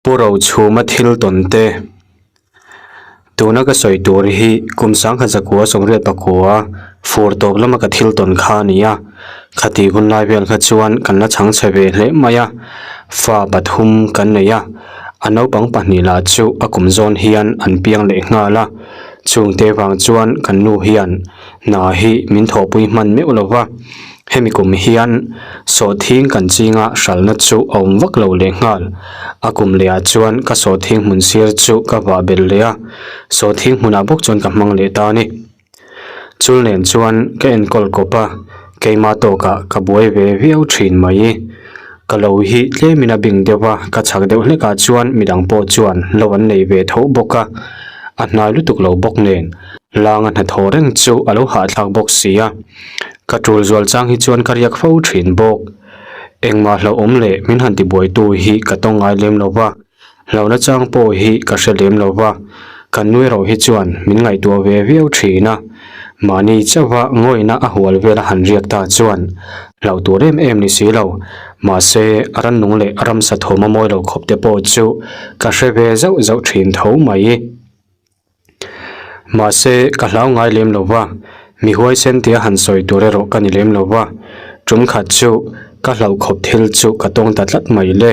Pu Rochhuma thil tawn te. Tuna ka sawi tur hi kum sangkhat zakua sawmriat pakua fur tawp lama ka thil tawn kha a ni a. Khati hun lai vel kha chuan kan la chhang chhe ve hle mai a, fa pathum kan nei a, a naupang pahnih lah chu a kum zawn hian an piang leh nghal a. Chungte vang chuan kan nu hian hna hi min thawhpui hman meuh lo va. Hemi kum hian sawhthing kan chinga hralhna chu a awm vak lo leh nghal. A kum lehah chuan ka sawhthing hmun sir chu ka vah belh leh a, sawhthing hmunah bawk chuan ka hmang leh ta a ni. Chul nen chuan ka enkawl kawp a, keimah tawkah ka buai ve viau thin mai. Ka lo hi tlemin a bing deuh a, ka chhak deuh hlekah chuan midang pawh chuan lo an nei ve tho bawk a, a hnai lutuk lo bawk nen langa hnathawh reng chu a lo hahthlak bawk si a. Ka tul zual chang hi chuan ka riak fo thin bawk. Engmah hlauhawm leh min han tibuaitu hi ka tawng ngai lem lo va, hlauhna chang pawh hi ka hre lem lo va, kan nui erawh hi chuan min ngaihtuah ve viau thin a. Mahni chauha ngawihna a hual vela han riak ta chuan hlauh tur em em ni si lo, mahse a rannung leh a ramsa thawm a mawi lo khawp te pawh chu ka hre ve zauh zauh thin tho mai. Mahse, ka hlau ngai lem lo va, mi huaisen tia han sawi tur erawh ka ni lem lo va, tum khat chu ka hlauh khawp thil chu ka tawng ta tlat mai le.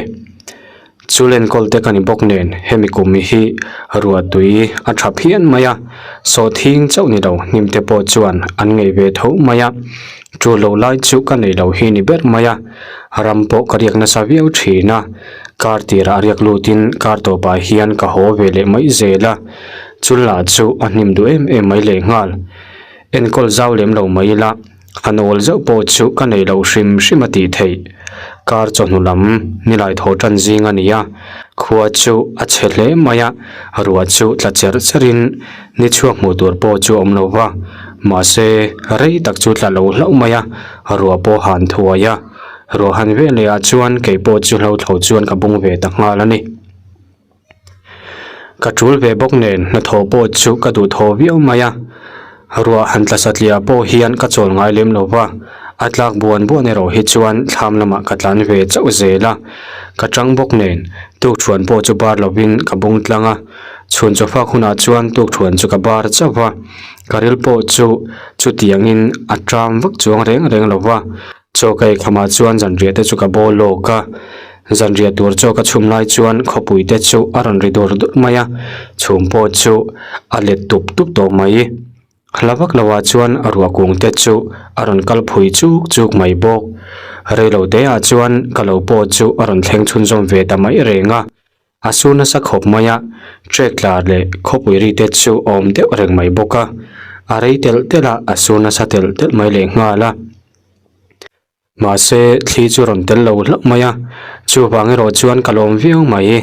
Chu lenkawl te ka ni bawk nen hemi kum hi ruah tui a tha phian mai a, sawhthing chauh ni lo hnim te pawh chuan an ngei ve tho mai a, tul lo lai chu ka nei lo hi ni ber mai a, ram pawh ka riak nasa viau thin a. Kar tirah riak lutin kar tawpah hian ka haw ve leh mai zel a, chul lah chu a hnim duh em em mai leh nghal. Enkawl zau lem lo mai ila, han awl zauh pawh chu ka nei lo hrim hrim a tih theih. Kar chawhnu lam nilai thaw tan zing a ni a, khua chu a chhe hle mai a, ruah chu tla cherh cherhin ni chhuak hmuh tur pawh chu a awm lo va, mahse rei tak chu tla lo hlauh mai a, ruah pawh han thuai a. Ruahhan veleh ah chuan kei pawh chu hlothlo chuan ka bung ve ta nghal a ni. Ka tul ve bawk nen hnathawh pawh chu ka duh thaw viau mai a, ruah han tla satliah pawh hian ka chawl ngai lem lo va, a tlak buan buan erawh hi chuan thlam lamah ka tlan ve chauh zel a, ka tang bawk nen tukthuan pawh chu bar lovin ka bung tlang a, chhun chawfak hunah chuan tukthuan chu ka bar chauh va, ka ril pawh chu chutiangin a ṭam vak chuang reng reng lo va. Chaw ka ei khamah chuan zanriah te chu ka bawl lawk a, zanriah tur chaw ka chhum lai chuan khawpui te chu a rawn ri dur dur mai a, chhum pawh chu a let tup tup tawh mai. Hla vak lo ah chuan ruah kung te chu a rawn kal phui chuk chuk mai bawk. Reilo te ah chuan ka lo pawh chu a rawn thleng chhunzawm ve ta mai reng a, a sur nasa khawp mai a, trek tla leh khawpui ri te chu a awm deuh reng mai bawk a, a rei telh telh a, a sur nasa telh telh mai leh nghal a. Mahse, thli chu rawn tel lo hlauh mai a, chuvang erawh chuan ka lawm viau mai.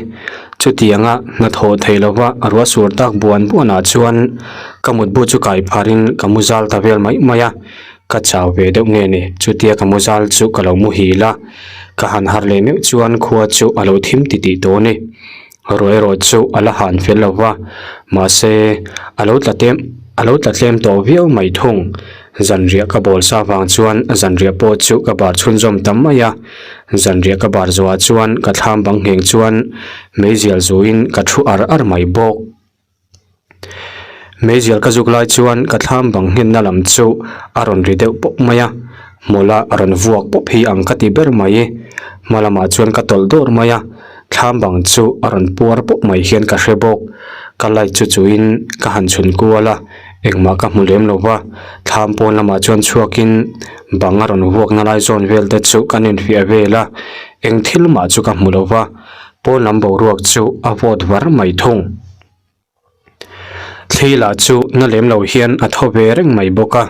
Chutianga hnathawh theih lova ruah sur tak buan buanah chuan ka mutbu chu kai pharin ka mu zal ta vel mai mai a, ka chau ve deuh nge ni, chutia ka mu zal chu ka lo muhil a, ka han harh leh meuh chuan khua chu a lo thim titih tawh a ni. Ruah erawh chu a la han fel lo va, mahse a lo tla tlem a lo tla tlem tawh viau mai thung. Zanriah ka bawl sa vang chuan zanriah pawh chu ka bar chhunzawm ta mai a, zanriah ka bar zawhah chuan ka thlam bang ngheng chuan meizial zuin ka thu ar ar mai bawk. Meizial ka zuk lai chuan ka thlam bang nghenna lam chu a rawn ri deuh pawp mai a, hmawla a rawn vuak pawp hi ang ka ti ber mai. Hma lamah chuan ka tawlh dawr mai a, thlam bang chu a rawn puar pawp mai hian ka hre bawk. Ka light chu chuhin ka han chhun kual a, engmah ka hmu lem lo va, thlam pawn lamah chuan chhuakin bang a rawn vuakna lai zawn vel te chu kan infiah vel a, eng thil mah chu ka hmu lo va, pawn lam boruak chu a vawt var mai thung. Thli lah chu na lem lo hian a thaw ve reng mai bawk a,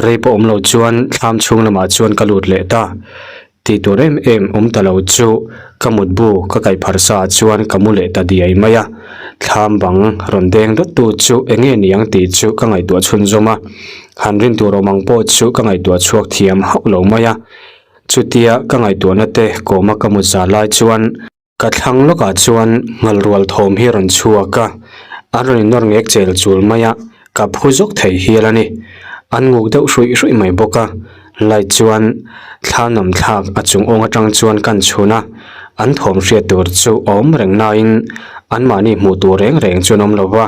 rei pawh awm lo chuan thlam chhung lamah chuan ka lut leh ta. Tih tur em em awm ta lo chu ka mutbu ka kaih phar sa ah chuan ka mu leh ta diai mai a, thlam bang rawn deng dawt tu chu eng nge ni ang tih chu ka ngaihtuah chhunzawm a, han rin tur awm ang pawh chu ka ngaihtuah chhuak thiam hauh lo mai a. Chutia ka ngaihtuahna te kawma ka mut zah lai chuan, Ka thlang lawkah chuan nghal rual thawm hi a rawn chhuak a, an rawn innawr ngek chel chul mai a, ka phu zawk thei hial a ni. An nguk deuh hruih hruih mai bawk a, light chuan thla nam thlak a chung awng atang chuan kan chhun a, An thawm hriat tur chu a awm reng nain anmahni hmuh tur reng reng chu an awm lo va,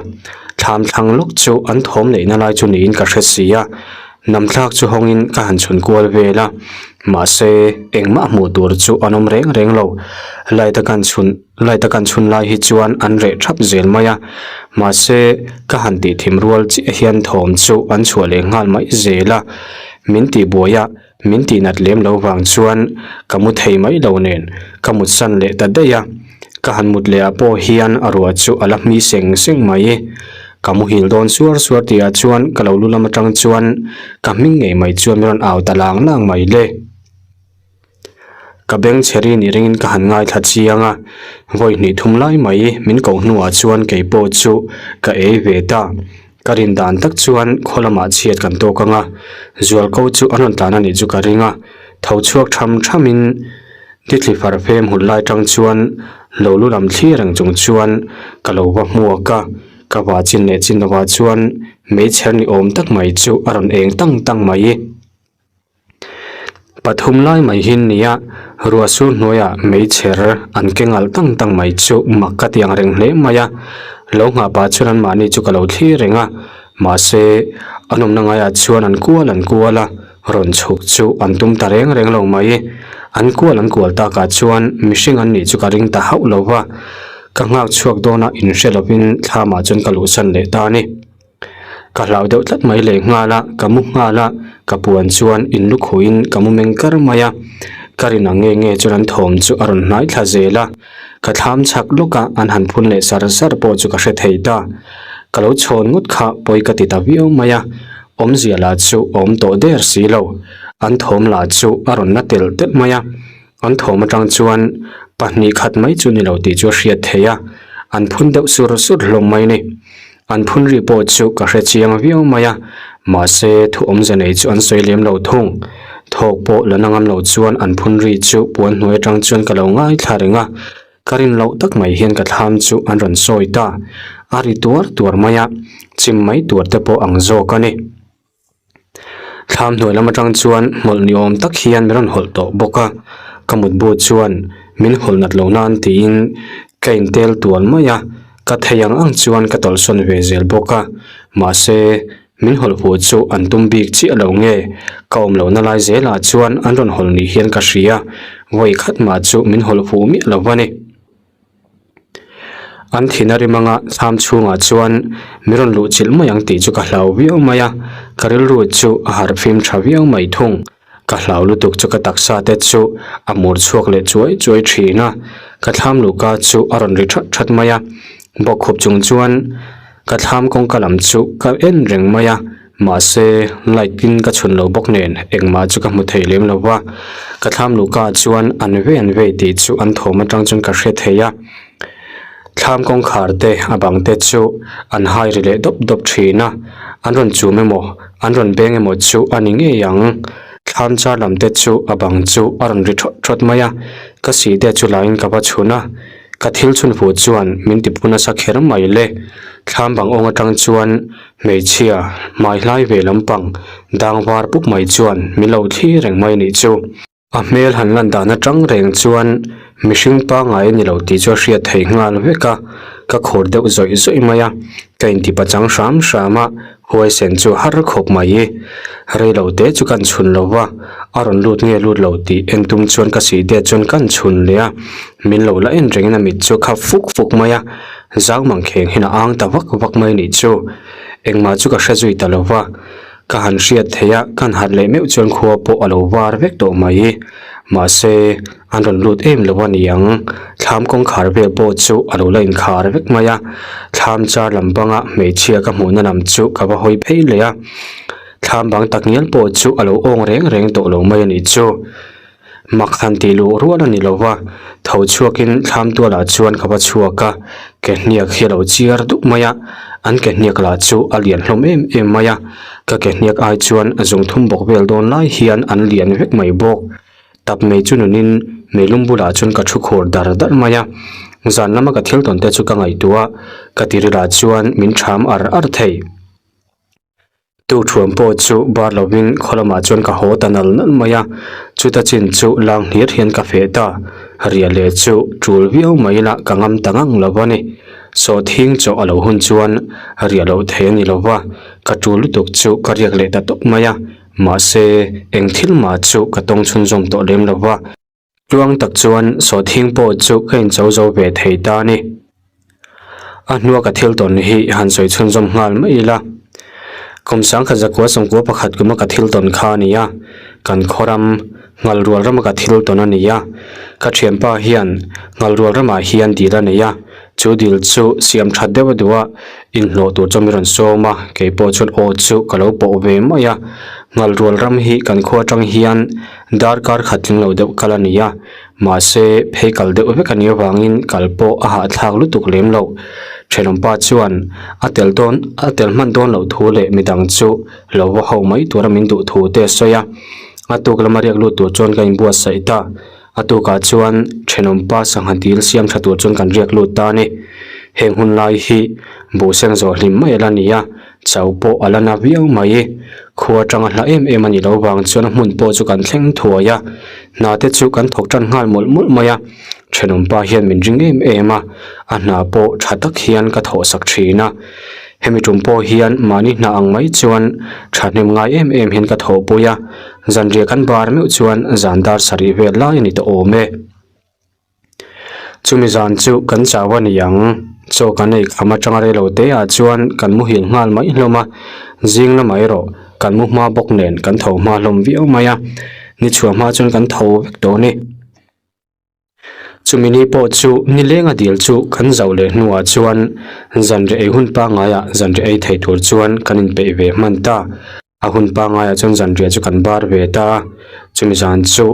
thlam thlang lawk chu an thawm neihna lai chu niin ka hre si a, namthlak chu hawngin ka han chhun kual vel a, mahse engmah hmuh tur chu an awm reng reng lo. Light a kan chhun light a kan chhun lai hi chuan an reh thap zel mai a, mahse ka han tih thim rual chiah hian thawm chu an chhuah leh nghal mai zel a, min tihbuai a. Min tih nat lem lo vang chuan ka mu thei mai lo nen ka mut san leh ta daih a, ka han mut leh ah pawh hian a ruah chu a la hmi seng seng mai. Ka muhil dawn suar suar tih ah chuan ka lo lu lam atang chuan ka hming ngei mai chuan min rawn au ta lang lang mai le. Ka beng chhe ri nih ringin ka han ngaithla chiang a, vawi hnih thum lai mai min koh hnuah chuan kei pawh chu ka ei ve ta. Ka rin dan tak chuan khaw lamah chhiat kan tawk ang a, zualko chu an rawn tlan a nih chu ka ring a, tho chhuak tham thamin tithli far fem hun lai tang chuan lo lu lam thlir reng chung chuan ka lo va hmuak a, ka va chin leh chin lovah chuan meichher ni awm tak mai chu a rawn eng tang tang mai. Pathum lai mai hi nia ruah sur hnuaiah meichher an ke ngalh tang tang mai chu mak ka ti ang reng hle mai a lo nghah pah chuan an mahni chu ka lo thlir reng a mahse an awmna ngaiah chuan an kual an kual a rawn chhuk chu an tum ta reng reng lo mai an kual an kual takah chuan mihring an nih chu ka ring ta hauh lo va ka nghak chhuak dawn a inhre lovin thlamah chuan ka luhsan leh ta a ni. Ka hlau deuh tlat mai leh nghal a, ka mu nghal a, ka puan chuan in lu khuin ka mu meng kar mai a, ka rin ang nge nge chuan an thawm chu a rawn hnai thla zel a, ka thlam chhak lawk a an han phun leh sar sar pawh chu ka hre thei ta. Ka lo chhawn ngawt kha pawi ka ti ta viau mai a, awmzia lah chu a awm tawh der si lo, an thawm lah chu a rawn la telh telh mai a, an thawm atang chuan pahnih khat mai chu ni lo tih chu a hriat theih a, an phun deuh sur sur hlawm mai a ni. An phun ri pawh chu ka hre chiang viau mai a, mahse thu awmze nei chu an sawi lem lo thung. Thawk pawh la na ngam lo chuan an phun ri chu puan hnuai atang chuan ka lo ngaithla reng a, ka rin loh tak mai hian ka thlam chu an rawn sawi ta. A ri tuar tuar mai a, chim mai tuar te pawh ang zawk a ni. Thlam hnuai lam atang chuan hmawlh ni awm tak hian min rawn hawlh tawh bawk a, ka mutbu chuan min hawlh nat loh nan tiin ka intel tual mai a, ka thei ang ang chuan ka tawlhsawn ve zel bawk a, mahse min hawlh fuh chu an tum bik chiah lo nge, ka awm lohna lai zelah chuan an rawn hawlh ni hian ka hria, vawi khat mah chu min hawlh fuh miah lo a ni. An thin a rim anga thlam chhungah chuan min rawn luh chilh mai ang tih chu ka hlau viau mai a, ka rilru chu a harh fim tha viau mai thung. Ka hlau lutuk chu ka taksa te chu a mur chhuak leh chuai chuai thin a, ka thlam luhka chu a rawn ri that that mai a, bawkkhup chung chuan ka thlam kawngka lam chu ka en reng mai a. Mahse, light in ka chhun lo bawk nen engmah chu ka hmu thei lem lo va, ka thlam luhka ah chuan an vei an vei tih chu an thawm atang chuan ka hre thei a. Thlam kawngkhar te a bang te chu an hai ri leh dawp dawp thin a, an rawn chum emaw an rawn beng emaw chu a ni ngei ang. Thlam char lam te chu a bang chu a rawn ri thawt thawt mai a, ka sih te chu laiin ka va chhun a, ka thil chhun fuh chuan min ti phu nasa kher mai le. Thlam bang awng atang chuan Hmeichhia, hmai hlai ve lampang, dang var pup mai chuan min lo thlir reng mai nih chu. A hmel han lan dan atang reng chuan mihring pangngai a ni lo tih chu a hriat theih nghal vek a, ka khur deuh zawih zawih mai a, ka inti pachang hram hram a, huaisen chu har khawp mai. Rei lo te chu kan chhun lo va, a rawn lut nge lut lo tih en tum chuan ka sih det chuan kan chhun leh a, min lo la en rengin a mit chu khap fuk fuk mai a. Zau mangkheng hian a ang ta vak vak mai nih chu. Engmah chu ka hre zui ta lo va, ka han hriat theih a, ka han harh leh meuh chuan khua pawh a lo var vek tawh mai. Mahse, an rawn lut em lo a ni ang. Thlam kawngkhar vel pawh chu a lo la inkhar vek mai a, thlam char lam banga hmeichhia ka hmuhna lam chu ka va hawi phei leh a. Thlam bang takngial pawh chu a lo awng reng reng tawh lo mai a nih chu. Mak han tih luh rual a ni lo va, tho chhuakin thlam tualah chuan ka va chhuak a, ke hniak hi a lo chiar duh mai a, an ke hniak lah chu a lian hlawm em em mai a, ka ke hniak ai chuan zung thum bawk vel dawn lai hian an lian vek mai bawk. Tap mei chu nunin meilum bulah chuan ka thu khur dar dar mai a, zan lama ka thil tawn te chu ka ngaihtuah a, ka tirilah chuan min ṭham ar ar thei. Tukthuam pawh chu bar lovin khaw lamah chuan ka haw ta nal nal mai a, chuta chin chu lang hlir hian ka feh ta. Riah leh chu tul viau mai ila ka ngam ta ngang lo a ni. Sawhthing chaw a lo hun chuan riah loh thei a ni lo va, ka tul lutuk chu ka riak leh ta tawp mai a, mahse eng thil mah chu ka tawng chhunzawm tawh lem lo va. Tluang tak chuan sawhthing pawh chu ka incho zo ve thei ta a ni. A hnua ka thil tawn hi han sawi chhunzawm nghal mai ila. Kum sangkhat zakua sawmkua pakhat kuma ka thil tawn kha a ni a, kan khaw ram Nghalrual rama ka thil tawn a ni a. Ka thianpa hian Nghalrual ramah hian dil a nei a, chu dil chu siam that deuh a duh a, inhlawh tur chuan min rawn sawm a, kei pawh chuan aw chu ka lo pawh ve mai a. Nghalrual ram hi kan khua atang hian Darkar khat tling lo deuh kal a ni a, mahse phei kal deuh vek a nih avangin kal pawh a hahthlak lutuk lem lo. Thenawmpa chuan a tel dawn a tel hman dawn loh thu leh midang chu lo va ho mai tura min duh thu te a sawi a. A tuk lama riak lut tur chuan ka inbuatsaih ta. A tukah chuan thenawmpa sangha dil siam tha tur chuan kan riak lut ta a ni. Heng hun lai hi buhseng zawh hlim mai a la ni a. Chau pawh a la na viau mai. Khua atanga hla em em a ni lo vang chuan a hmun pawh chu kan thleng thuai a, hna te chu kan thawk tan nghal mawlh mawlh mai a. Thenawmpa hian min ring em em a, a hna pawh tha tak hian ka thawh sak thin a. Hemi tum pawh hian mahni hna ang mai chuan thahnem ngai em em hian ka thawhpui a, zanriah kan bar meuh chuan zan dar sarih vel lai a ni tawh awm e. Chumi zan chu kan chau a ni ang. Chaw kan ei kham atanga rei lo te ah chuan kan muhil nghal mai hlawm a, zing lamah erawh kan mu hma bawk nen kan tho hma hlawm viau mai a, ni chhuah hma chuan kan tho vek tawh a ni. Chumi ni pawh chu nileng a dil chu kan zauh leh hnuah chuan zanriah ei hun pangaiah zanriah ei thei tur chuan kan inpeih ve hman ta. A hun pangaiah chuan zanriah chu kan bar ve ta a, chumi zan chu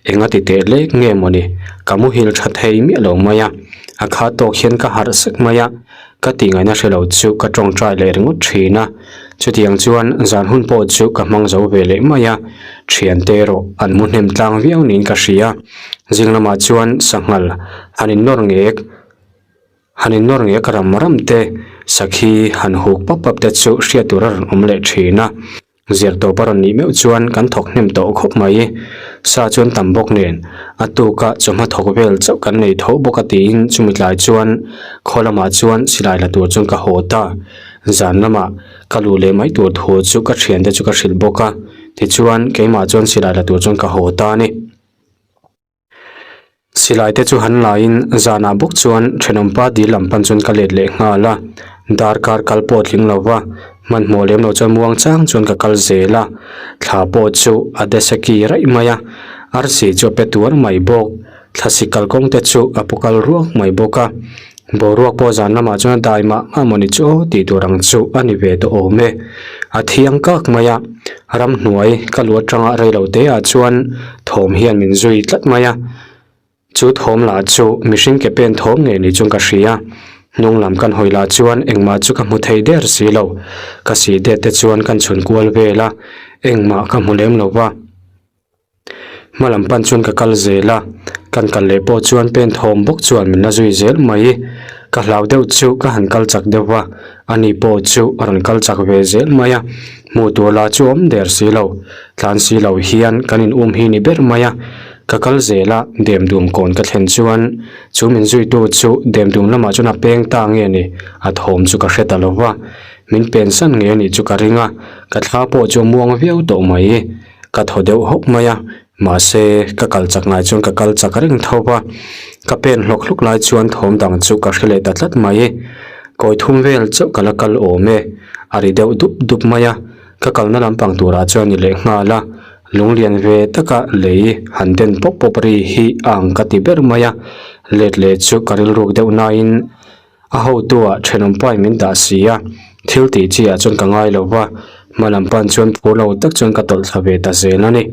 eng a ti teh lek nge mawni ka muhil tha thei miah lo mai a, a kha tawk hian ka harh sek mai a, ka tih ngaihna hre lo chu ka tawngtai leh ringawt thin a, chutiang chuan zan hun pawh chu ka hmang zo ve leh mai a, thiante erawh an mu hnem tlang viau niin ka hria, zing lamah chuan sanghal han innawr ngek. Han innawr ngek ram ram te, sakhi han huk pap pap te chu hriat tur a rawn awm leh thin a. Zir tawp a rawn nih meuh chuan kan thawk hnem tawh khawp mai. Sa chuan tam bawk nen a tuka chawhma thawk vel chauh kan nei tho bawk a tiin chumi tlai chuan khaw lamah chuan silai la tur chuan ka haw ta. Zan lamah ka luh leh mai tur thu chu ka thiante chu ka hrilh bawk a, tichuan keimah chuan silai la tur chuan ka haw ta a ni. Silai te chu han laiin zanah bawk chuan thenawmpa dil lam pan chuan ka let leh nghal a, darkar kal pawh a tling lo va, hmanhmawh lem lo chuan muang chang chuan ka kal zel a, thla pawh chu a desaki raih mai a, arsi chu a pe tuar mai bawk, thlasi kalkawng te chu a pu kal ruak mai bawk a. Boruak pawh zan lamah chuan a dai mah mah mawni chu aw tih tur ang chu a ni ve tawh awm e. A thiang kak mai a, ramhnuai ka lu atanga rei lo te ah chuan thawm hian min zui tlat mai a. Chu thawm lah chu mihring ke pen thawm ngei ni chuan ka hria. Hnung lam kan hawi lah chuan engmah chu ka hmu thei der si lo. Ka si det te chuan kan chhun kual vel a, engmah ka hmu lem lo va. Hma lam pan chuan ka kal zel a, kan kal leh pawh chuan pen thawm bawk chuan min la zui zel mai. Ka hlau deuh chu ka han kal chak deuh va, ani pawh chu a rawn kal chak ve zel mai a, hmuh tur lah chu a awm der si lo. Tlan si lo hian kan in um hi ni ber mai a, ka kal zel a, demdum kawn ka thlen chuan chu min zuitu chu demdum lamah chuan a peng ta nge ni, a thawm chu ka hre ta lo va, min pensan nge anih chu ka ring a, ka thla pawh chu a muang viau tawh mai. Ka thaw deuh hawk mai a, mahse ka kal chak ngai chuan ka kal chak reng tho va, ka pen hlawk hlawk lai chuan thawm dang chu ka hre leh ta tlat mai. Kawi thum vel chauh ka la kal awm e, a ri deuh dup dup mai a, ka kalna lampang turah chuan ni leh nghal a, lunglian ve taka lei han den pawp pawp ri hi a ang ka ti ber mai a, let leh chu ka rilruk deuh nain, A hotuah thenawmpain min dah si a, thil tih chi ah chuan ka ngai lo va, hma lam pan chuan phur lo tak chuan ka tawlh thla ve ta zel a ni.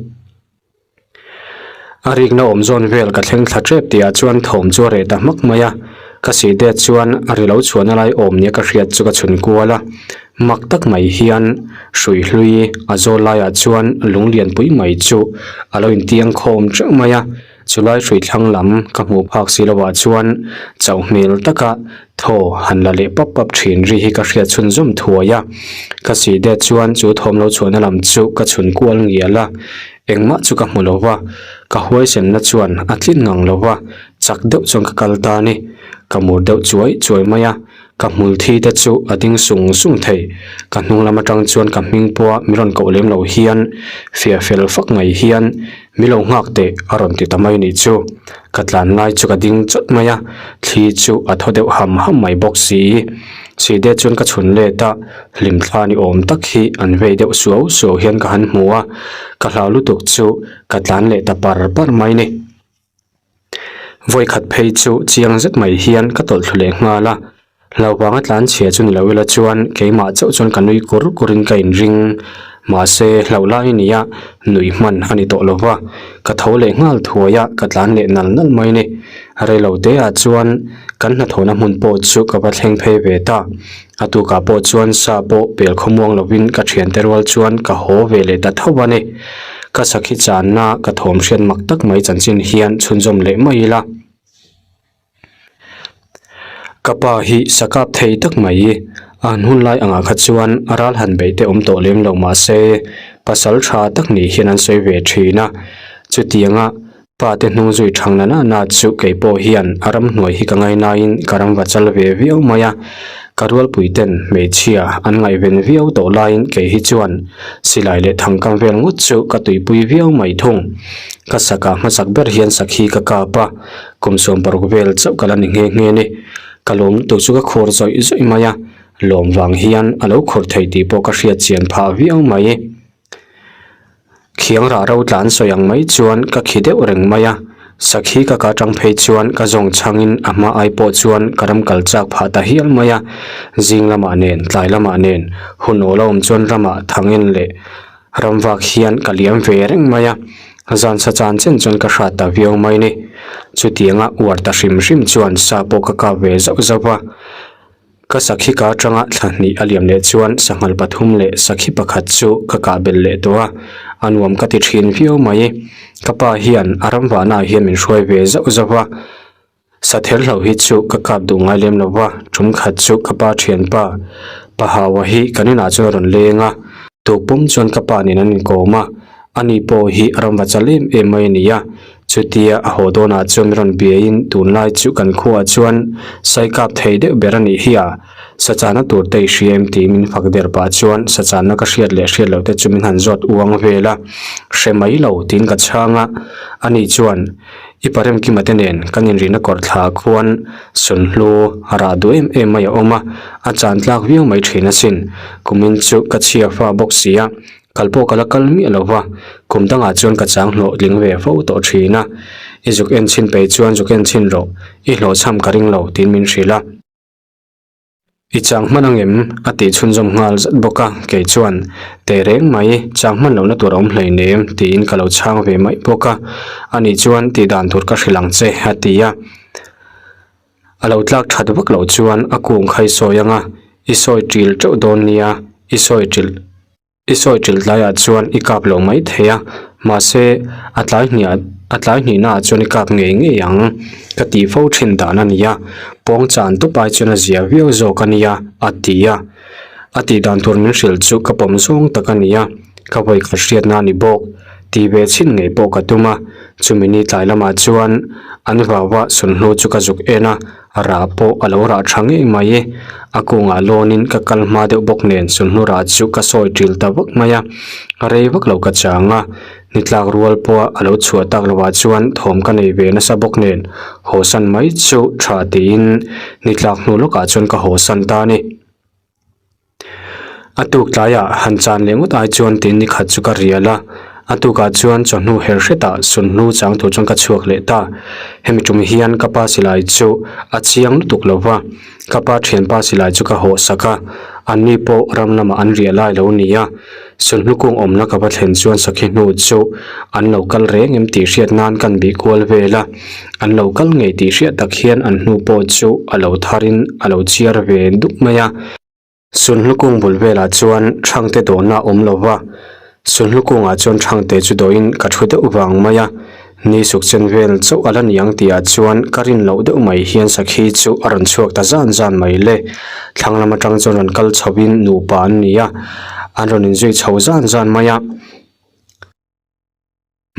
A rikna awm zawn vel ka thleng thla tep tih ah chuan thawm chu a reh ta hmak mai a, ka sih det chuan a ri lo chhuahna lai awm nia ka hriat chu ka chhun kual a, mak tak mai hian hrui hlui a zawl laiah chuan lung lianpui mai chu a lo intiang khawm teuh mai a. Chulai hrui thlang lam ka hmuh phak si lovah chuan chauh hmel taka thaw han la leh pap pap thin ri hi ka hriat chhunzawm thuai a. Ka si det chuan chu thawm lo chhuahna lam chu ka chhun kual ngial a, engmah chu ka hmu lo va. Ka huaisenna chuan a tlin ngang lo va, chak deuh chuan ka kal ta a ni. Ka mur deuh chuai chuai mai a, ka hmul thi te chu a ding sung sung thei. Ka hnung lam atang chuan ka hming pawha mi rawn koh lem lo hian fiah fel fak mai hian mi lo nghak teh a rawn ti ta mai nih chu. Ka tlan lai chu ka ding chawt mai a, thli chu a thaw deuh ham ham mai bawk si. Side chuan ka chhun let a, hlimthla ni awm tak hi an vei deuh suau suau hian ka han hmu a, ka hlau lutuk chu ka tlan leh ta par par mai ni. Vawikhat phei chu chiang zet mai hian ka tawlh thlu leh nghal a, hlauhvanga tlan chhia chu ni lo ila chuan keimah chauh chuan ka nui kur kur in ka inring. Mahse hlauh lai a nia, nuih hman a ni tawh lo va, ka tho leh nghal thuai a, ka tlan leh nal nal mai ni. Reilo te ah chuan kan hnathawhna hmun pawh chu ka va thleng phei ve ta. A tukah pawh chuan sa pawh pel khawmuang lovin ka thiante rual chuan ka haw ve leh ta tho a ni. Ka sakhi channa ka thawm hriat mak tak mai chanchin hian chhunzawm leh mai ila. Ka pa hi sa kap thei tak mai. A han hun lai angah kha chuan a ral han beih te awm tawh lem lo mahse pasal tha tak nih hian an sawi ve thin a. Chutianga Pa te hnung zui thang na na na chu kei pawh hian a ramhnuai hi ka ngainaiin ka ram va chal ve viau mai a, ka rualpui ten hmeichhia an ngaihven viau tawh laiin kei hi chuan silai leh thangkam vel ngawt chu ka tuipui viau mai thung. Ka sakah hmasak ber hian sakhi ka kap a, kum 16 vel chauh ka la ni nghe nghe ni. Ka lawm lutuk chu ka khur zawih zawih mai a, lawm vang hian a lo khur thei tih pawh ka hriat chian phah viau mai. Khiang rah ro tlan sawi ang mai chuan ka khi deuh reng mai a, sakhi ka ka tang phei chuan ka zawng chhangin a hma ai pawh chuan ka ram kal chak phah ta hial mai a, zing lamah nen tlai lamah nen hun awl a awm chuan ramah thangin leh ram vak hian ka liam ve reng mai a, zan sa chan chen chuan ka hrat ta viau mai ni. Chutianga uar ta hrim hrim chuan sa pawh ka kap ve zauh zauh va. Ka sakhi ka atanga thla hnih a liam leh chuan sanghal pathum leh sakhi pakhat chu ka kah belh leh tawh a, a nuam ka ti thin viau mai. Ka pa hian a ram vahna ah hian min hruai ve zauh zauh a, sather hlo hi chu ka kap duh ngai lem lo va, tum khat chu ka pa thianpa Pahaua hi kan inah chuan a rawn leng a, tukpum chuan ka pa nen an inkawm a, Ani pawh hi a rawn va chal em em mai a ni a, chutia a haw dawnah chuan min rawn biaiin tunlai chu kan khuaah chuan saikap thei deuh ber a nih hi a, sachana tur te i hria em tih min fak der pah chuan sachana ka hriat leh hriat loh te chu min han zawt uang vel a, hre mai lo tiin ka chhang a, ani chuan i paremkima te nen kan inrihna kawr thla khuan sunhlu a rah duh em em mai a awm a, a chan tlak viau mai thin asin, kumin chu ka chhia fa bawk si a. Kal pawh ka la kal miah lo va, kum dangah chuan ka chang hlawh tling ve fo tawh thin a. I zuk en chhin peih chuan zuk en chhin rawh, i hlawhchham ka ring lo tiin min hrilh a. I chang hman angem? a tih chhunzawm nghal zat bawk a, kei chuan, Teh reng mai, chang hman lohna tur a awm hleinem tiin ka lo chhang ve mai bawk a. Ani chuan tih dan tur ka hrilh ang che a ti a. A lo tlak that vak loh chuan a kung kha i sawi ang a, i sawi ṭil ṭeuh dawn nia, i sawi ṭilh. I sawi ṭilh tlaiah chuan i kap lo mai thei a, mahse a tlai hniah a tlai hnihnaah chuan i kap ngei ngei ang ka tih fo ṭhin dan a ni a, pawng chan tawp ai chuan a zia viau zawk a nia a ti a. A tih dan tur min hrilh chu ka pawm zawng tak a ni a, ka vawi khat hriatna a ni bawk. Tih ve chhin ngei pawh ka tum a, chumi ni tlai lamah chuan an vauva sunhlu chu ka zuk en a, Rah pawh a lo rah tha ngei mai. A kungah lawnin ka kal hma deuh bawk nen sunhlu rah chu ka sawi ṭil ta vak mai a, rei vak lo ka chang a, ni tlak rual pawha a lo chhuah tak lovah chuan thawm ka nei ve nasa bawk nen hawsan mai chu tha tiin ni tlak hnu lawkah chuan ka hawsan ta a ni. A tuk tlaiah han chan leh ngawt ai chuan tin ni khat chu ka rial a, a tukah chuan chawhnu her hretah sunhlu chang tur chuan ka chhuak leh ta. Hemi tum hian ka pa silai chu a chiang lutuk lo va, ka pa thianpa silai chu ka hawh sak a, anni pawh ram lamah an riah lai lo ni a. Sunhlu kung awmna ka va thlen chuan sakhi hnu chu an lo kal reng em tih hriat nan kan bih kual vel a, an lo kal ngei tih hriat tak hian an hnu pawh chu a lo tharin a lo chiar ve dup mai a. Sunhlu kung bul velah chuan Thangte dawhna a awm lo va, Sunhlu kungah chuan Thangte chu dawhin ka thu deuh vang mai a, ni suk chen vel chauh a la ni ang tihah chuan ka rin loh deuh mai hian sakhi chu a rawn chhuak ta zan zan mai le. Thlang lam atang chuan rawn kal chhoin nupa an ni a, an rawn inzui chho zan zan mai a.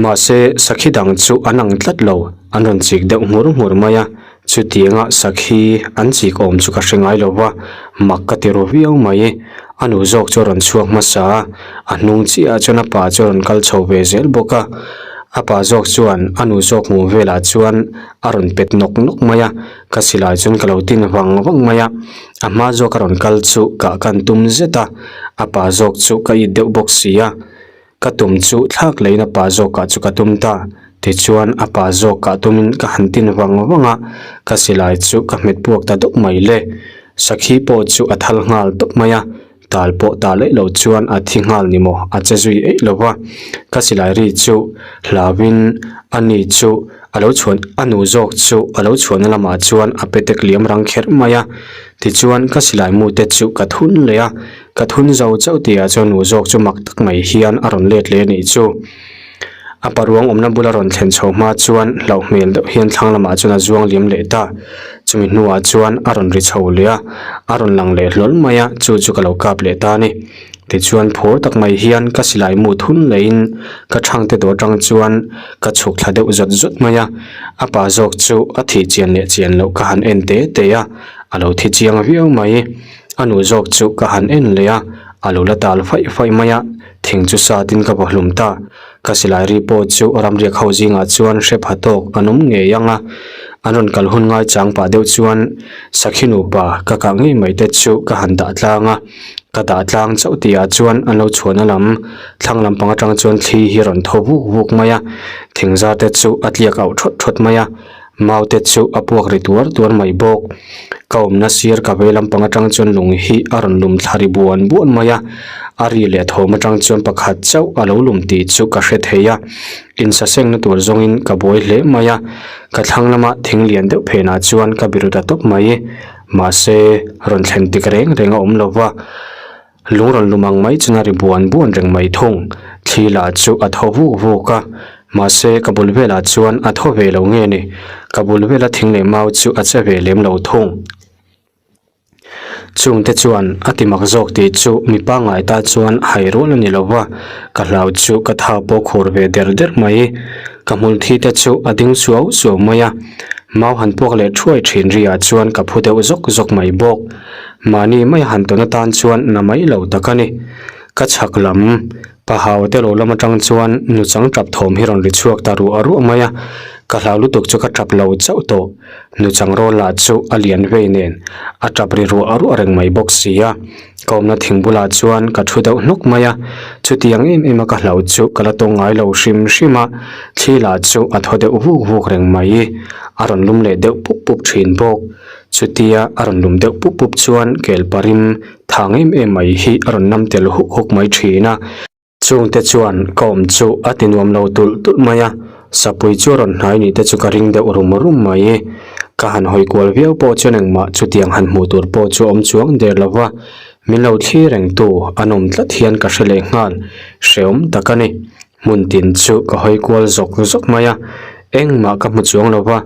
Mahse, sakhi dang chu an ang tlat lo, an rawn chik deuh nghur nghur mai a, chutianga sakhi an chik awm chu ka hre ngai lo va, mak ka ti ru viau mai. A nu zawk chu a rawn chhuak hmasa a, a hnung chiahah chuan a pa chu a rawn kal chho ve zel bawk a. A pa zawk chuan a nu zawk hmuh velah chuan a rawn pet nawk nawk mai a, ka silai chuan ka lo tin vang vang mai a. A hma zawk a rawn kal chu kah kan tum zet a, a pa zawk chu ka it deuh bawk si a. Ka tum chu thlak leiin a pa zawkah chu ka tum ta. Tichuan a pa zawkah tumin ka han tin vang vang a, ka silai chu ka hmet puak ta deuh mai le. Sakhi pawh chu a thal nghal tawp mai a, tal pawh tal eih lo chuan a thi nghal ni maw, a che zui eih lo va. Ka silai ri chu hlauin a ni chu a lo chhuan, a nu zawk chu a lo chhuahna lamah chuan a petek liam rang kher mai a. Tichuan ka silai mu te chu ka thun leh a, Ka thun zo chauh tihah chuan nu zawk chu mak tak mai hian a rawn let leh a nih chu. A paruang awmna bula rawn thlen chho hma chuan hlauh hmel deuh hian thlang lamah chuan a zuang liam leh ta. Chumi hnuah chuan a rawn ri chho leh a, a rawn lang leh hlawl mai a, chu chu ka lo kap leh ta a ni. Tichuan phur tak mai hian ka silai mu thun lehin ka thangte dawr atang chuan ka chhuk thla deuh zawt zawt mai a, a pa zawk chu a thih chian leh chian loh ka han en te te a, a lo thi chiang viau mai. A nu zawk chu ka han en leh a, a lo la tal faih faih mai a, thing chu satin ka vawhlum ta. Ka silai ri pawh chu ramriak ho zingah chuan hre pha tawk an awm ngei ang a, an rawn kal hun ngai chang pah deuh chuan sakhi nupa ka kah ngei mai te chu ka han dah tlang a, ka dah tlang chauh tihah chuan an lo chhuahna lam thlang lampang atang chuan thli hi a rawn thaw vuk vuk mai a, thing zar te chu a tliak auh thawt thawt mai a. Mau te chu a puak ri tuar tuar mai bawk. Ka awmna sir ka vei lampang atang chuan lung hi a rawn lum thla ri buan buan mai a, a ri leh thawm atang chuan pakhat chauh a lo lum tih chu ka hre thei a. Insasengna tur zawngin ka buai hle mai a, ka thlang lama thing lian deuh phenah chuan ka biru ta tawp mai. Mahse, rawn thlen tik reng reng a awm lo va. Lung rawn lum ang mai chuan a ri buan buan reng mai thung. Thli lah chu a thaw vuk vuk a, mahse ka bul velah chuan a thaw ve lo nge ni, ka bul vela thing leh mau chu a che ve lem lo thung. Chungte chuan a ti mak zawk tih chu mi pangngai ta chuan hai rual a ni lo va, ka hlau chu ka tha pawh khur ve der der mai. Ka hmul thi te chu a ding suau suau mai a, mau han puak leh thuai thin ri ah chuan ka phu deuh zawk zawk mai bawk. Mahni mai han tawn atan chuan na mai lo tak a ni. Ka chhak lam, pa hau te lo lam atang chuan nuchang tap thawm hi rawn ri chhuak ta ruah ruah mai a, ka hlau lutuk chu ka tap lo chauh tawh. Nuchang rawl lah chu a lian vei nen a tap ri ruah ruah reng mai bawk si a. Ka awmna thing bulah chuan ka thu deuh hnawk mai a, chutiang em em a ka hlau chu ka la tawng ngai lo hrim hrim a, thli lah chu a thaw deuh vuk vuk reng mai. A rawn lum leh deuh pup pup thin bawk. Chutia a rawn lum deuh pup pup chuan kel parim thang em em mai hi a rawn nam tel huk huk mai thin a. Chungte chuan ka awm chu a ti nuam lo tulh tulh mai a, sapui chu a rawn hnai nih te chu ka ring deuh rum rum mai. Ka han hawi kual viau pawh chuan engmah chutiang han hmuh tur pawh chu a awm chuang der lo va, min lo thlir reng tu an awm tlat hian ka hre leh nghal, hrehawm tak a ni. Hmun tin chu ka hawi kual zawk zawk mai a, engmah ka hmu chuang lo va,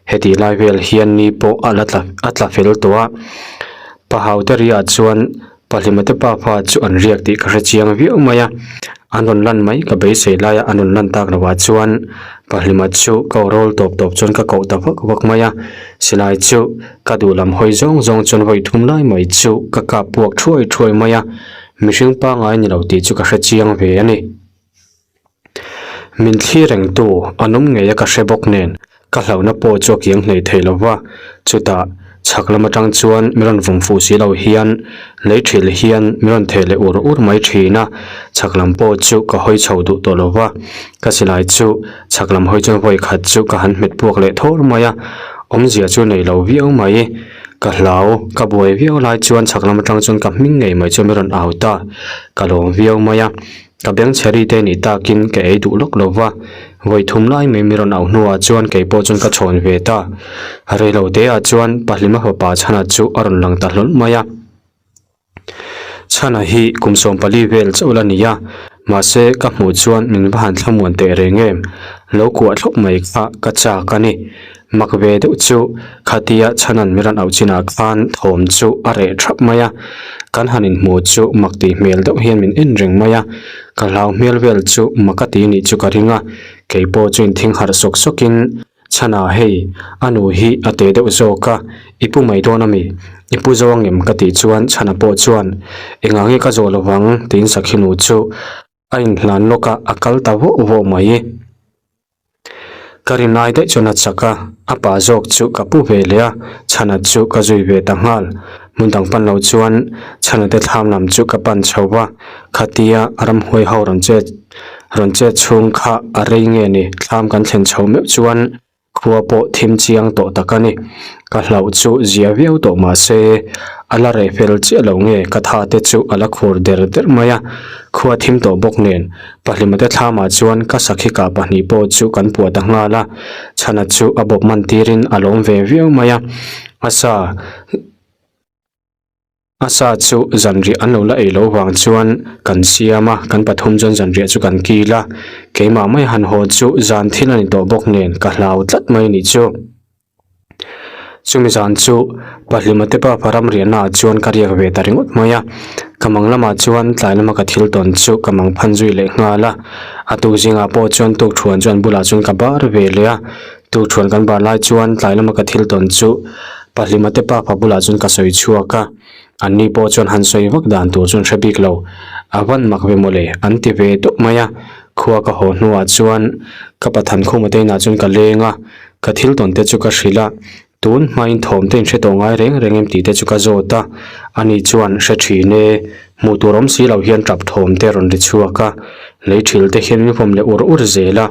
heti lai vel hian ni pawh a la tla a tla fel tawh a. Pa Haute riah chuan Pahlima te pa fa chu an riak tih ka hre chiang viau mai a, an rawn lan mai ka beisei laia an rawn lan tak lovah chuan Pahlima chu ka aw rawl tawp tawp chuan ka koh ta vak vak mai a, silai chu ka duh lam hawi zawng zawng chuan vawi thum lai mai chu ka kap puak thuai thuai mai a, mihring pangngai ni lo tih chu ka hre chiang ve a ni. Min thli rengtu an awm ngei a ka hre bawk nen ka hlauhna pawh chu a kiang hlei thei lo va, chutah chhak lam atang chuan min rawn vawm fuh si lo hian lei thil hian min rawn theh leh ur ur mai thin a, chhak lam pawh chu ka hawi chho duh tawh lo va, ka silai chu chhak lam hawi chuan vawi khat chu ka han hmet puak leh thawr mai a, awmzia chu nei lo viau mai. Ka hlau, ka buai viau lai chuan chhak lam atang chuan ka hming ngei mai chuan min rawn au ta, ka lawm viau mai a. Ka beng chhe te nih takin ka ei duh lawk lo va, vawi thum lai mai mi rawn auh hnuah chuan kei pawh chuan ka chhawn ve ta. Reilo teah chuan Pahlima fapa Chhana chu a rawn lang ta hlawl mai a. Chhana hi kum 14 vel chauh la ni a, mahse ka hmuh chuan min va han thlamuan teh reng em, lo kuah thlawp mai kha ka chak a ni. Mak ve deuh chu khatia Chhanan mi rawn auh chinah khan thawm chu a reh thap mai a, kan han inhmu chu mak tih hmel deuh hian min en reng mai a, ka hlau hmel vel chu mak a ti nih chu ka ring a. Kei pawh chu inthing harh sawk sawkin, Chhana hei, a nu hi a teh deuh zawk a, i pu mai dawn a mi? I pu zo angem? ka tih chuan Chhana pawh chuan, Engah nge ka zawh lovang? tiin Sakhi nu chu a inhlan lawk a, a kal ta vawh vawh mai. Ka rin lai daih chuan a chak a, a pa zawk chu ka pu ve leh a, Chhana chu ka zui ve ta nghal. Hmun dang pan lo chuan Chhana te thlam lam chu ka pan chho va, khatia ramhuai ho rawn che rawn chet chhung kha a rei nge ni, thlam kan thlen chho meuh chuan Khua pawh thim chiang tawh tak a ni. Ka hlauh chu zia viau tawh mah se, a la reh fel chiah lo nge ka tha te chu a la khur der der mai a. Khua thim tawh bawk nen, Pahlima te thlamah chuan ka sakhi kah pahnih pawh chu kan puah ta nghal a. Chhana chu a bawp man tirin a lawm ve viau mai a. A sa. A sa chu zanriah an lo la ei loh vang chuan kan siam a, kan pathum chuan zanriah chu kan kil a, keimah mai han haw chu zan thil a ni tawh bawk nen ka hlau tlat mai a nih chu. Chumi zan chu Pahlima te pa ram riahna ah chuan ka riak ve ta ringawt mai a, ka mang lamah chuan tlai lama ka thil tawn chu ka mang phan zui leh nghal a, a tuk zingah pawh chuan tukthuan chu an bulah chuan ka bar ve leh a, Tukthuan kan bar lai chuan tlai lama ka thil tawn chu Pahlima te pa bulah chuan ka sawi chhuak a, anni pawh chuan han sawi vak dan tur chuan hre bik lo. A van mak ve mawle, an ti ve tawp mai a. Khua ka haw hnuah chuan ka Pathan Khuma te inah chuan ka leng a, ka thil tawn te chu ka hrilh a, tun hmain thawm te inhre tawh ngai reng reng em tih te chu ka zawt a, ani chuan hre thin e. Hmuh tur awm si lo hian tap thawm te rawn ri chhuak a, lei thil te hian min vawm leh ur ur zel a,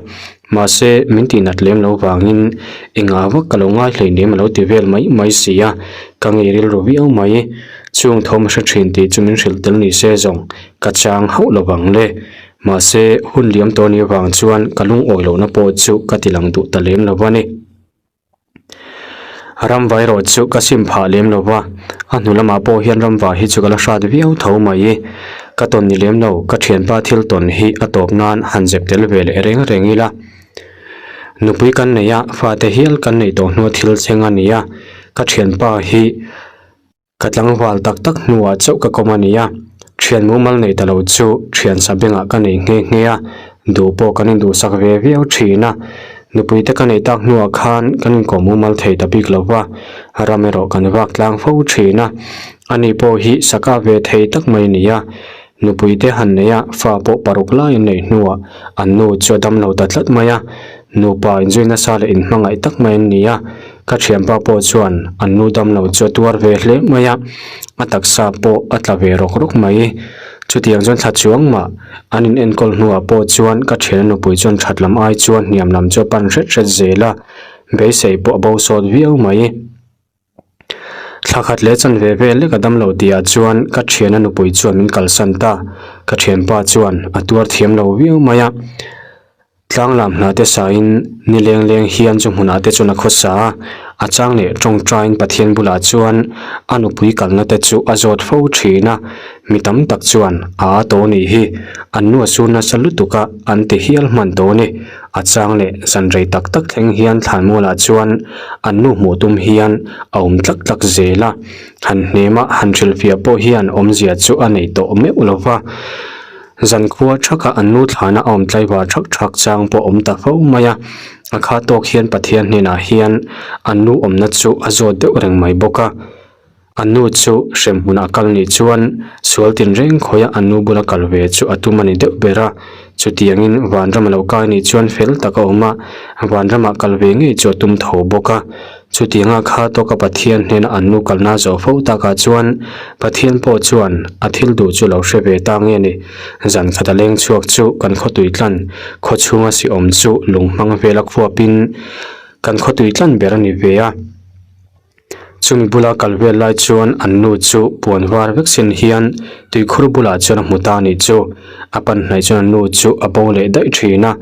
mahse min tih nat lem lo vangin engah vak ka lo ngai hleinem a lo ti vel mai mai si a, ka ngei rilru viau mai. Chung thawm a hre thin tih chu min hrilh tel ni se zawng ka chang hauh lo vang le. Mahse hun liam tawh ni avang chuan ka lungawi lohna pawh chu ka ti lang duh ta lem lo a ni. Ramva erawh chu ka sim phah lem lo va, a hnu lamah pawh hian ramva hi chu ka la hrat viau tho mai. Ka tawn ni lem lo, ka thianpa thil tawn hi a tawp nan han zep tel ve leh reng reng ila. Nupui kan nei a, fate hial kan neih tawh hnua thil thleng a ni a, ka thianpa hi. Ka tlangval tak tak hnuah chauh ka kawm a ni a, thian mumal nei ta lo chu thian sa bengah ka nei nghe nghe a, duh pawh kan induhsak ve viau thin a. Nupui te ka neih tak hnuah khan kan inkawm mumal thei ta bik lo va, ram erawh kan vak tlang fo thin a. Ani pawh hi saka ve thei tak mai a ni a, Nupui te han nei a, fa pawh paruk lai an neih hnuah an nu chu a dam lo ta tlat mai a. Nupa inzui nasa leh inhmangaih tak mai an ni a, ka thianpa pawh chuan an nu dam lo chu a tuar ve hle mai a, a taksa pawh a tla ve rawk rawk mai. Chutiang chuan thla chuang mah an in enkawl hnuah pawh chuan ka thiana nupui chuan that lam ai chuan hniam lam chu a pan hret hret zel a, beisei pawh a bo sawt viau mai. Thla khat leh chanve vel lek a dam lo tihah chuan ka thiana nupui chuan min kalsan ta. Ka thianpa chuan a tuar thiam lo viau mai a. Tlanglam hna te sain ni leng leng hian chu hmunah te chuan a khawsa a. A chang leh tawngtain Pathian bulah chuan a nupui kalna te chu a zawt fo thin a. Mi tam tak chuan a a tawh nih hi an nu a sur nasa lutuk a an ti hial hman tawh a ni. A chang leh zan rei tak tak thleng hian thlanmualah chuan an nu hmuh tum hian a awm tlak tlak zel a, han hnema han hrilhfiah pawh hian awmzia chu a nei tawh meuh lo va. Zankhua thaka an nu thlana a awm tlaivar thak thak chang pawh a awm ta fo mai a, a kha tawk hian Pathian hnenah hian an nu awmna chu a zawt deuh reng mai bawk a. A nu chu hrem hmunah kal nih chuan sual tinreng khawia a nu bula kal ve chu a tum a ni deuh ber a. Chutiangin vanram a lo kai nih chuan fel tak a awm a, vanramah kal ve ngei chu a tum tho bawk a. Chutianga kha tawka Pathian hnena an nu kalna zawh fo takah chuan Pathian pawh chuan a thil duh chu lo hre ve ta nge ni. Zan khat a leng chhuak chu kan khawtui tlan khaw chhunga si awm chu lung hmang vela khuapin kan khawtui tlan ber a ni ve a. Chumi bula kal vel lai chuan an nu chu puan var vek sin hian tuikhur bulah chuan a hmu ta anih chu. A pan hnaih chuan an nu chu a bo leh daih thin a,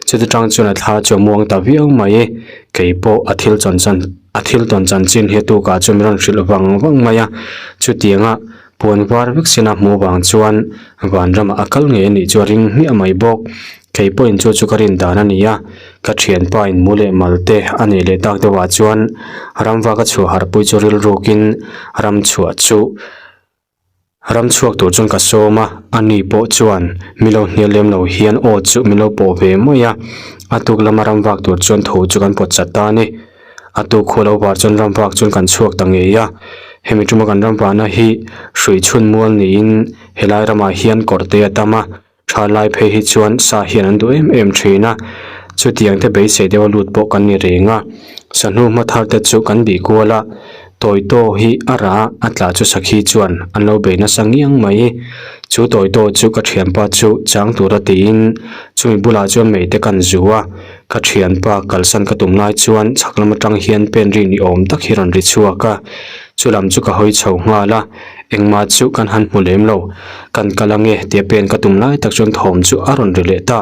chuti tang chuan a thla chu a muang ta viau mai. Kei pawh a thil tawn chan a thil tawn chanchin hi tukah chuan min rawn hrilh vang vang mai a, chutianga puan var vek sin a hmuh vang chuan vanramah a kal ngei anih chu a ring hmiah mai bawk. Kei pawhin chu chu ka rin dan a ni a, ka thianpa in mu leh mal te a neih leh tak deuhah chuan ramva ka chhuah harh pui chu rilrukin ram chhuah chu. Ram chhuak tur chuan ka sawm a, ani pawh chuan mi lo hnial lem lo hian aw chu min lo pawh ve mai a, a tuk lama ram vak tur chuan tho chu kan pawt chat ta a ni. A tuk khual lo var chuan ram vak chuan kan chhuak ta ngei a, hemi tuma kan ram vahna hi hrui chhun mual niin helai ramah hian kawr te a tam a, Tha lai phei hi chuan sa hian an duh em em thin a, chutiang te beisei deuha lut pawh kan ni reng a. Sahnu hma thar te chu kan bih kual a, Tawitaw hi a rah a tla chu sakhi chuan an lo bei nasa ngiang mai. Chu Tawitaw chu ka thianpa chu chang tura tiin chumi bulah chuan mei te kan zu a, ka thianpa kalsan ka tum lai chuan chhak lam atang hian pen ri ni awm tak hi rawn ri chhuak a, chulam chu ka hawi chho nghal a. Engmah chu kan han hmu lem lo, kan kal ange tia pen ka tum lai tak chuan thawm chu a rawn ri leh ta.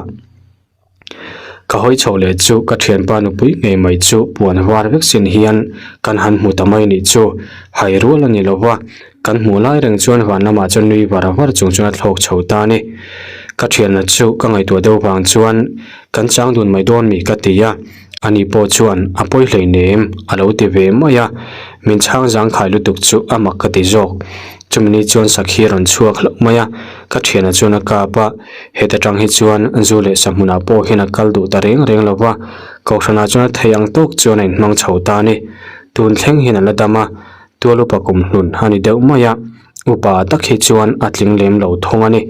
Ka hawi chho leh chu ka thianpa nupui ngei mai chu puan var vek sin hian kan han hmu ta mai nih chu hai rual a ni lo va, kan hmuh lai reng chuan van lamah chuan nui var var chung chuan a thlawk chho ta a ni. Ka thianna chu ka ngaihtuah deuh vang chuan kan chang dun mai dawn mi ka ti a. Ani pawh chuan a pawi hleinem a lo ti ve mai a, min chhang zangkhai lutuk chu a mak ka ti zawk. Chumi ni chuan sakhi a rawn chhuak hlauh mai a, ka thianah chuan a kap a, heta tang hi chuan zu leh sahmunah pawh hian a kal duh ta reng reng lo va, kohhranah chuan a thei ang tawk chuan a inhmang chho ta a ni. Tun thleng hian a la dam a, tual upa kum hlun a ni deuh mai a, upa tak hi chuan a tling lem lo thung a ni.